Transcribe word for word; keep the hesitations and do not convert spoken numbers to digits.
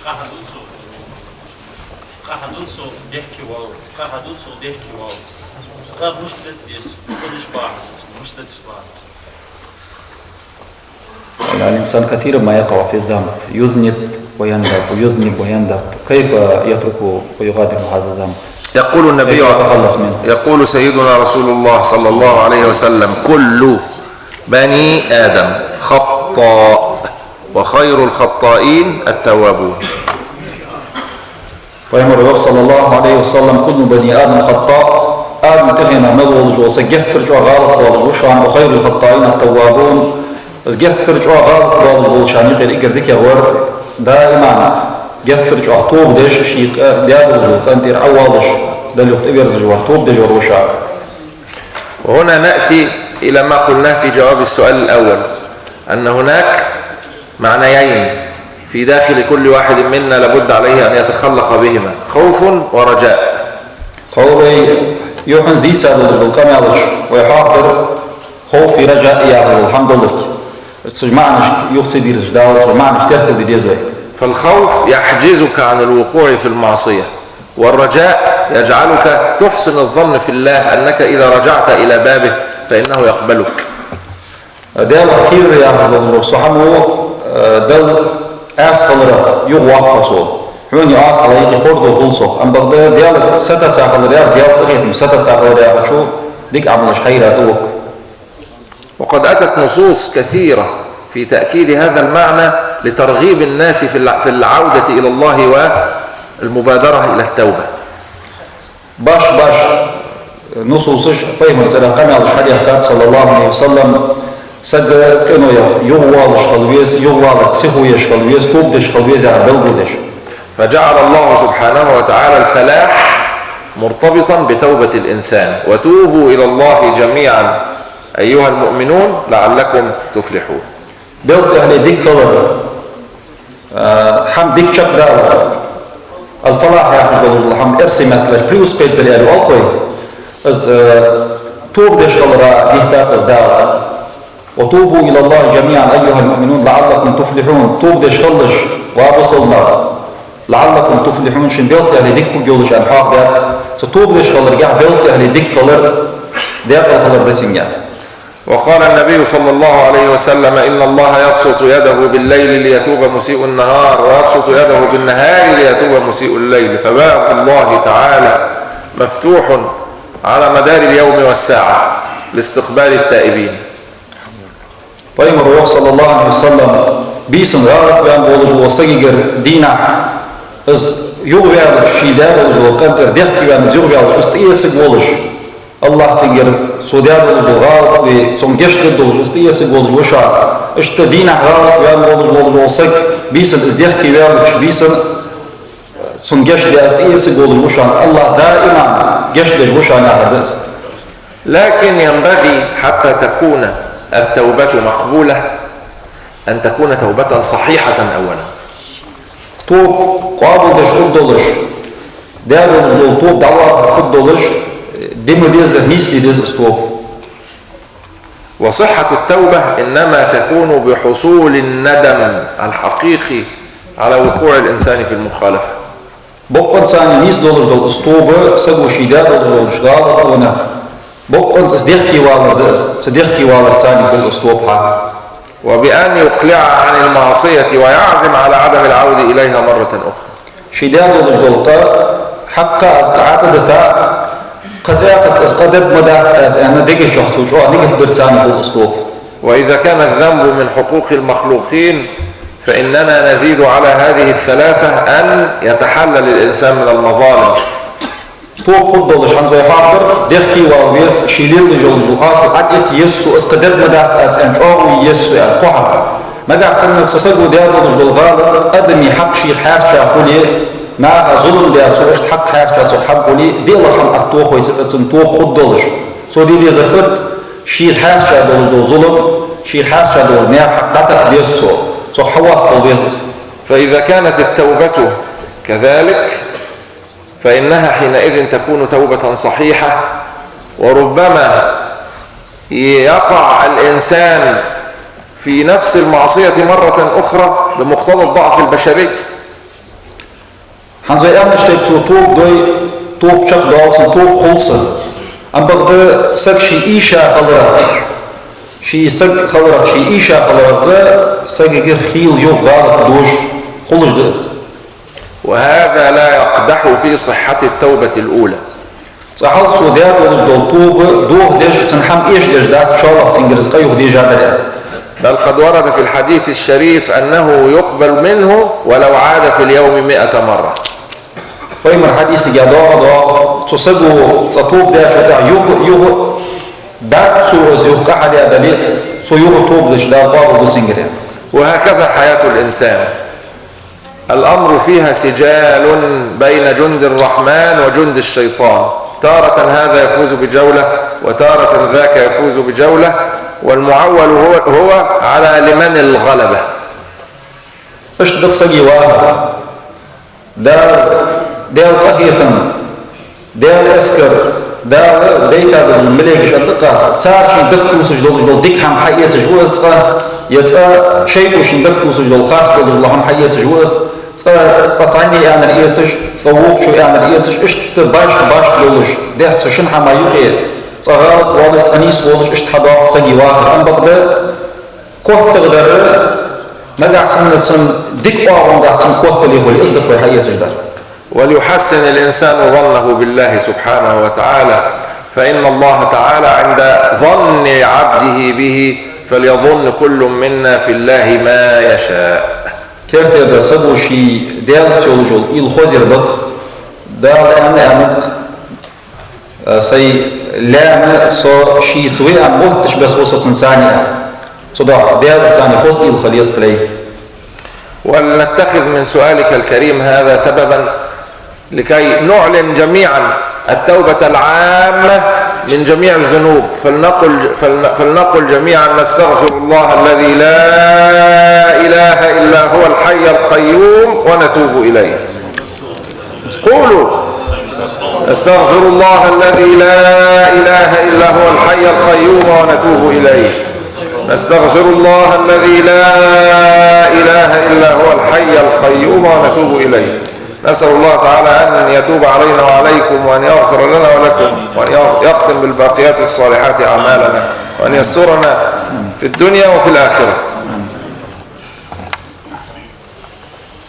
Къахьа ду цо, къахьа ду цо дехке валлалца, къахьа ду цо дехке валлалца. Цкъа мишта да деза, мишта да деза, мишта да деза. الإنسان كثيرا ما يقع في الذنب، يذنب ويندب، يذنب ويندب، كيف يترك ويغادر هذا الذنب؟ يقول النبي، كيف يتخلص منه؟ يقول سيدنا رسول الله صلى الله عليه وسلم: كل بني آدم خطاء، وخير الخطائين التوابون. Пайхамара йоах, صلى الله عليه وسلم: كل بني آدم خطاء. Адама тӀехьенах мел волаш вола саг геттара чӀоагӀа гӀалат долаш ва шоана, وخير الخطائين التوابون. Из геттара чӀоагӀа гӀалат долаш волчарна юкъера эггара дикагӀвар, даиман геттара чӀоагӀа тоба деш, ший къа-, даь долаш дола къинтӀера Ӏовоалаш, Далла юхе тӀаверзаш вар, тоба деш вар ва шоана. وهنا نأتي إلى ما قلناه في جواب السؤال الأول، أن هناك معنيين في داخل كل واحد منا لابد عليه أن يتخلق بهما: خوف ورجاء. Тхьовра вай юххьанца дийца долаш дола къамаьлаш, вай хьоахадир ховфи раджаи яхаш дола хӀама долга. Цу маӀанашка юха ца дийрзаш даллалца, маӀанаш теркалде деза вай. فالخوف يحجزك عن الوقوع في المعصية، والرجاء يجعلك تحسن الظن في الله أنك إذا رجعت إلى بابه فإنه يقبلك. Даьлах кхерар яхаш дола цу хӀамо, э, Далла Ӏаса хиларах юхавоаккх цо. Хьона Ӏаса хилар юкъе паргӀато хул цох. Амма бакъда Даьлах сатувса хилар яхар, Даьла къахетамах сатувса хилар яхачо дика Ӏамалаш хьайра тӀавоаккх. وقد أتت نصوص كثيرة في تأكيد هذا المعنى لترغيب الناس في الع-، في العودة إلى الله والمبادرة إلى التوبة. Башха-башха нусусаш, пайхамара цӀерах къамаьлаш хьадаьхкад, صلى الله عليه وسلم, саг къиноех юхавоалаш хила веза, юхаваларца сихо еш хила веза, тоба деш хила веза яхар белгалдеш. فجعل الله سبحانه وتعالى الفلاح مرتبطا بتوبة الإنسان: وتوبوا إلى الله جميعا أيها المؤمنون لعلكم تفلحون. Белха тӀехьале дика хилар, а, хӀама дика чакхдалар. Аль-фалахь яхаш долаш дола хӀама эрсий меттала преуспеть дар аьле оал вай. Из, а, тоба деш хилара дийхкад из Дала. وتوبوا إلى الله جميعا أيها المؤمنون لعلكم تفلحون. Тоба деш хилалаш, ва бусалба нах, لعلكم تفلحون, шун белха тӀехьале дика хургйолаш аьнна хьоахадаьд. Цу тоба деш хиларгахьа белха тӀехьале дика хилар, даькъала хилар да цунга. وقال النبي صلى الله عليه وسلم: إن الله يبسط يده بالليل ليتوب مسيء النهار، ويبسط يده بالنهار ليتوب مسيء الليل، فباب الله تعالى مفتوح على مدار اليوم والساعة لاستقبال التائبين. Пайхамара йоах, صلى الله عليه وسلم, бийсан гӀалат ваьнна волаш вола сагагара дийнахьа, из юхаваьлча, ший даь долаш дола къинтӀера дехке ваьнна из юхаваьлча, из тӀаэцаргволаш, АллахӀа цунгара цо даь долаш дола гӀалат ве, цунна гешт дергдолаш, из тӀаэцаргволаш ва шоана. Иштта дийнахьа гӀалат ваьнна волаш, волаш вола саг, бийсан из дехке ваьлча, бийсан цунна гешт даь, из тӀаэцаргволаш ва шоана. АллахӀ даиман гешт деш ва шоана яхар да из. لكن ينبغي حتى تكون التوبة مقبولة أن تكون توبة صحيحة أولا. Тоба къоабалдеш хургдолаш, даь долаш дола тоба дӀалоархӀаш хургдолаш, де ма деззара нийсле деза из тоба. وصحة التوبة إنما تكون بحصول الندم الحقيقي على وقوع الإنسان في المخالفة. Боккъонца нийса долаш дола из тоба, саго ший даь долаш долча гӀалатонех боккъонца из дехке валар да из, цу дехке валарца хул из тоба хьа. وبأن يقلع عن المعصية ويعزم على عدم العودة إليها مرة أخرى. Ший даь долаш дола къа хьакха аз къа тӀадита, кхы цӀаькхаза аз къа дергма дац аз аьнна, дега чу цо чӀоагӀа нигат дарца хул из тоба. وإذا كان الذنب من حقوق المخلوقين، فإننا نزيد على هذه الثلاثة أن يتحلل الإنسان من المظالم. Тоба хургдолаш, хӀанз вай хьоахадир, дехке вала веза, ший леладеш йолаш дола Ӏасал тӀаэца еза цо, аз кхы дергма дац аз аьнна, чӀоагӀо е еза цо аьнна, кхо хӀама. Нагахьа санна цу саго даь долаш дола гӀалат, адамий хьакъ шийх хьаьрча хуле, наха зулам даь цо, иштта хьакъ хьаьрча цох хӀама хуле, Даьла хӀама аттохойца тӀа цун тоба хургдолаш. Цо де дезар фуд, шийх хьаьрча долаш дола зулам, шийх хьаьрча долаш наьха хьакъ дӀатакха деза цо, цох хьавоастал веза из. فإذا كانت التوبة كذلك، فإنها حينئذ تكون توبة صحيحة، وربما يقع الإنسان في نفس المعصية مرة أخرى بمقتضى الضعف البشري. ХӀанз вай аьннача тайпара цо тоба дой, тоба чакхдоал цун, тоба хул цун. Амма бакъда саг ший ийша хиларах, ший саг хиларах, ший ийша хиларах сагагара хийла юха гӀалат дош хулаш да из. وهذا لا يقدح في صحة التوبة الأولى. Цкъа хьалха цо даь долаш дола тоба дохадеш, цун хӀама эшадеш дац, шоллагӀа цунгара из къа юха дежадар. بل قد ورد في الحديث الشريف أنه يقبل منه ولو عاد في اليوم مائة مرة. Пайхамара хьадисага доагӀа, доагӀа, цу саго цкъа тоба даьчул тӀехьагӀа юха, юха, бац цо из юха къа хьадаь дале, цо юха тоба дича Дала къоабалду цунгара. وهكذا حياة الإنسان. الأمر فيها سجال بين جند الرحمن وجند الشيطان، تارة هذا يفوز بجولة، وتارة ذاك يفوز بجولة، والمعول هو، هو على لمن الغلبة. Иштта да-кх сага вахар. Дала, Даьла къахетам, Даьла эскар, Дала дайта долаш малейкаш а да-кх аз, цар шийна дакатоссаш долаш дола дика хӀама хьаэцаш ва из цкъа, е цкъа шайтӀо шийна дакатоссаш дола, харц долаш дола хӀама хьаэцаш ва из, цкъа, цкъа цхьанне аьннар эцаш, цкъа вокхо аьннар эцаш, иштта башха-башха долаш, дехьа цу шин хӀаман юкъе, цкъа гӀалат волаш, цкъа нийса волаш, иштта хьадоагӀа сага вахар. Амма бакъда коттагӀдар, нагахьа санна цун дика оагӀонгахьа цун коттале хуле, из да-кх вай хьаэцаш дар. وليحسن الإنسان ظنه بالله سبحانه وتعالى، فإن الله تعالى عند ظن عبده به، فليظن كل منا في الله ما يشاء. Кертера саго ший Даьлаца йолаш йола уйла хозъяр да-кх, Дала аьнна аьннад-кх, э, сай лаьна со шийца ва аьнна мотташ беса ва со цунца аьнна. Цудухьа Даьлаца аьнна хоза уйла хила еза-кх лай. ولنتخذ من سؤالك الكريم هذا سببا لكي نعلن جميعا التوبة العامة من جميع الذنوب، فلنقل، فلن-، فلنقل جميعا: نستغفر الله الذي لا إله إلا هو الحي القيوم ونتوب إليه. قولوا: نستغفر الله الذي لا إله إلا هو الحي القيوم ونتوب إليه. نستغفر الله الذي لا إله إلا هو الحي القيوم ونتوب إليه. نسأل الله تعالى أن يتوب علينا وعليكم، وأن يغفر لنا ولكم، وأن يختم بالباقيات الصالحات أعمالنا، وأن يسترنا في الدنيا وفي الآخرة.